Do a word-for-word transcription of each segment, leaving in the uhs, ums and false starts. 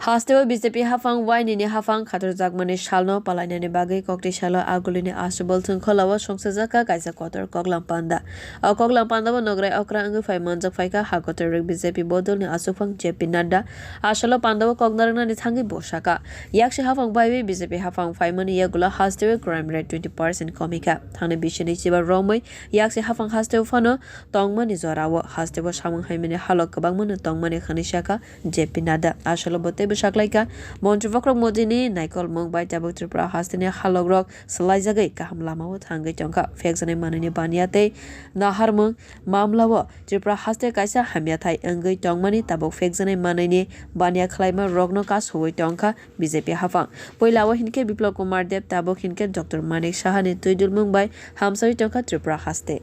Hasteo B J P haphang wainini haphang khatorjakmani salno palainani bagwi koktwi salo Agulini Asubol Thwngkhwlao songchajakha kaisa kotor koklam panda. O koklam pandao nograi okra wngwi phai manjak phaikha ha kotor rwk B J P bodolni achukphang J P Nadda. Asalo pandao kok narwknani thangwi bo sakha, yakse haphang baiwi B J P haphang phaimani yagulo hasteo crime rate twenty percent komikha. Thangni bisini chiba romwi yakse haphang hasteo phano tongmani jorao hasteo samung haimani halok kwbangmano tongmani hwnwi sakha J P Nadda. Asalo bo teibo saklaikha, Montri Bokhorok Modini naikolmung bai tabuk Tripura hasteni halokrok swlaijagwi kaham lamao thangwi tongkha. Phekjaknai manwini baniya tei naharmung mamlao Tripura haste kaisa hamya thai wngwi tongmani tabuk phekjaknai manwini baniya khwlaima rokno kasowi tongkha B J P haphang. Puilao hinkhe Biplab Kumar Deb, tabuk hinkhe Doctor Manik Sahani twidulmung bai hamsari tongkha Tripura haste.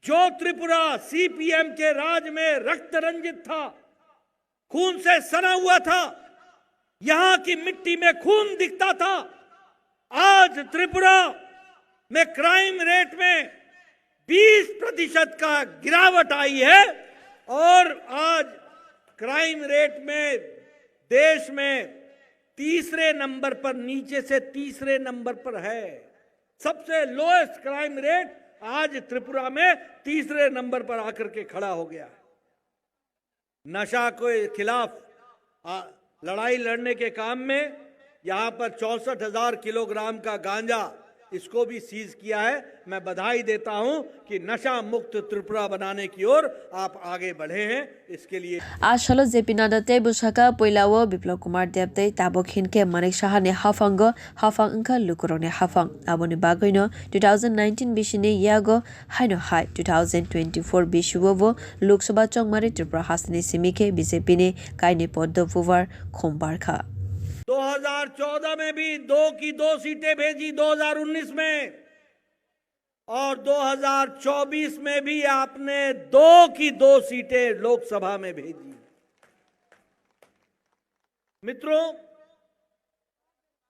जो त्रिपुरा सीपीएम के राज में रक्त रंजित था, खून से सना हुआ था, यहाँ की मिट्टी में खून दिखता था, आज त्रिपुरा में क्राइम रेट में बीस प्रतिशत का गिरावट आई है और आज क्राइम रेट में देश में तीसरे नंबर पर, नीचे से तीसरे नंबर पर है। सबसे लोएस्ट क्राइम रेट आज त्रिपुरा में तीसरे नंबर पर आकर के खड़ा हो गया है। नशा के खिलाफ, आ, लड़ाई लड़ने के काम में यहाँ पर चौसठ हज़ार किलोग्राम का गांजा, इसको भी सीज किया है। मैं बधाई देता हूँ कि नशा मुक्त त्रिपुरा बनाने की ओर आप आगे बढ़े हैं, इसके लिए। Asalo J P Nadda teibo sakha, puilao Biplab Kumar Deb tei tabuk hinkhe Manik Sahani haphango haphang wngkha lukurokni haphang. Aboni bagwino two thousand nineteen bisini yago haino hai two thousand twenty-four bisio bo Lok Sabha chongmari Tripura hasteni simi khe B J P ni kainwi Padma Phuwar khum barkha. दो हज़ार चौदह में भी दो की दो सीटें भेजी, दो हज़ार उन्नीस में, और दो हज़ार चौबीस में भी आपने दो की दो सीटें लोकसभा में भेजी। मित्रों,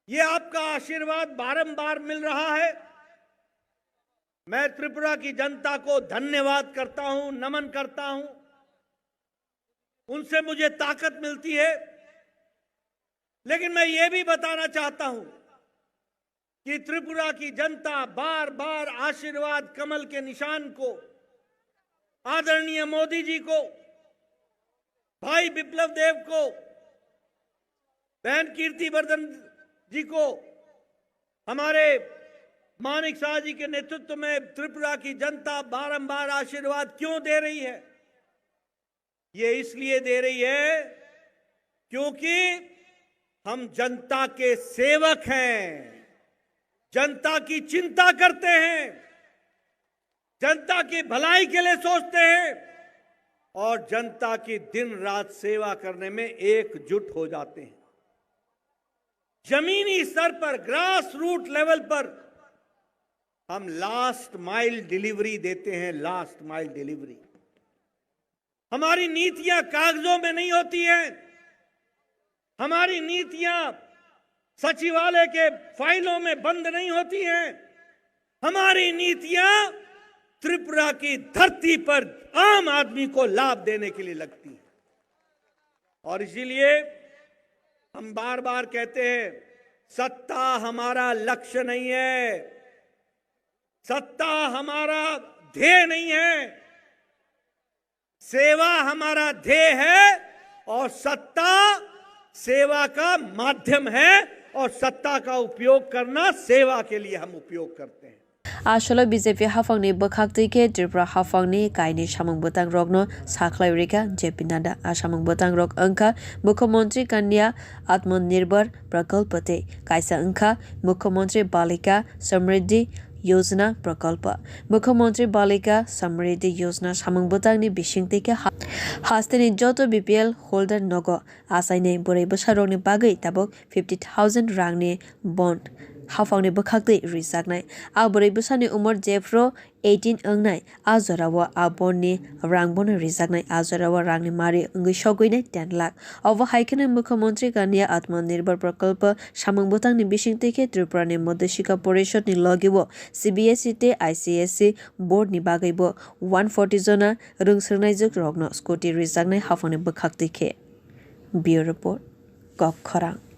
ये आपका आशीर्वाद बारंबार मिल रहा है। मैं त्रिपुरा की जनता को धन्यवाद करता हूं, नमन करता हूं। उनसे मुझे ताकत मिलती है। लेकिन मैं ये भी बताना चाहता हूं कि त्रिपुरा की जनता बार-बार आशीर्वाद कमल के निशान को, आदरणीय मोदी जी को, भाई विप्लव देव को, बहन कीर्ति वर्धन जी को, हमारे मानिक शाह जी के नेतृत्व में त्रिपुरा की जनता बारंबार आशीर्वाद क्यों दे रही है? ये इसलिए दे रही है क्योंकि हम जनता के सेवक हैं, जनता की चिंता करते हैं, जनता की भलाई के लिए सोचते हैं और जनता की दिन रात सेवा करने में एकजुट हो जाते हैं। जमीनी स्तर पर, ग्रास रूट लेवल पर हम लास्ट माइल डिलीवरी देते हैं, लास्ट माइल डिलीवरी। हमारी नीतियां कागजों में नहीं होती हैं, हमारी नीतियां सचिवालय के फाइलों में बंद नहीं होती हैं। हमारी नीतियां त्रिपुरा की धरती पर आम आदमी को लाभ देने के लिए लगती हैं। और इसीलिए हम बार-बार कहते हैं, सत्ता हमारा लक्ष्य नहीं है, सत्ता हमारा ध्येय नहीं है, सेवा हमारा ध्येय है और सत्ता सेवा का माध्यम है और सत्ता का उपयोग करना सेवा के लिए हम उपयोग करते हैं। Asalo B J P haphangni bwkhaktwi khe Tripura haphangni kainwi samung bwtangrokno sakhlai rwkha J P Nadda. A samung bwtangrok wngkha Mukhyamantri Kanya Atmanirbhar Prakalpa tei kaisa wngkha Mukhyamantri Balika Samriddhi Yojana Prakalpa. Mukhyamantri Balika Samriddhi Yojana samung bwtangni bisingtwi khe ha-, hasteni joto B P L holder nogo achainai bwrwi bwsarokni bagwi tabuk fifty thousand rangni bond haphangni bwkhaktwi rijaknai. A bwrwi bwsani umor jephru eighteen wngnai, a jorao a bondni rang bono rijaknai, a jorao rangni mari wngwi sogwinai ten lakh. Obo hai kheno Mukhyamantri Kanya Atmanirbhar Prakalpa samung bwtangni bisingtwi khe Tripurani Madhyashiksha Porishadni logio C B S E tei I C S E boardni bagwibo one forty jona rwngswrwngnaijwkrokno scooty rijaknai haphangni bwkhaktwi khe. Bureau Report. Kokkhorang.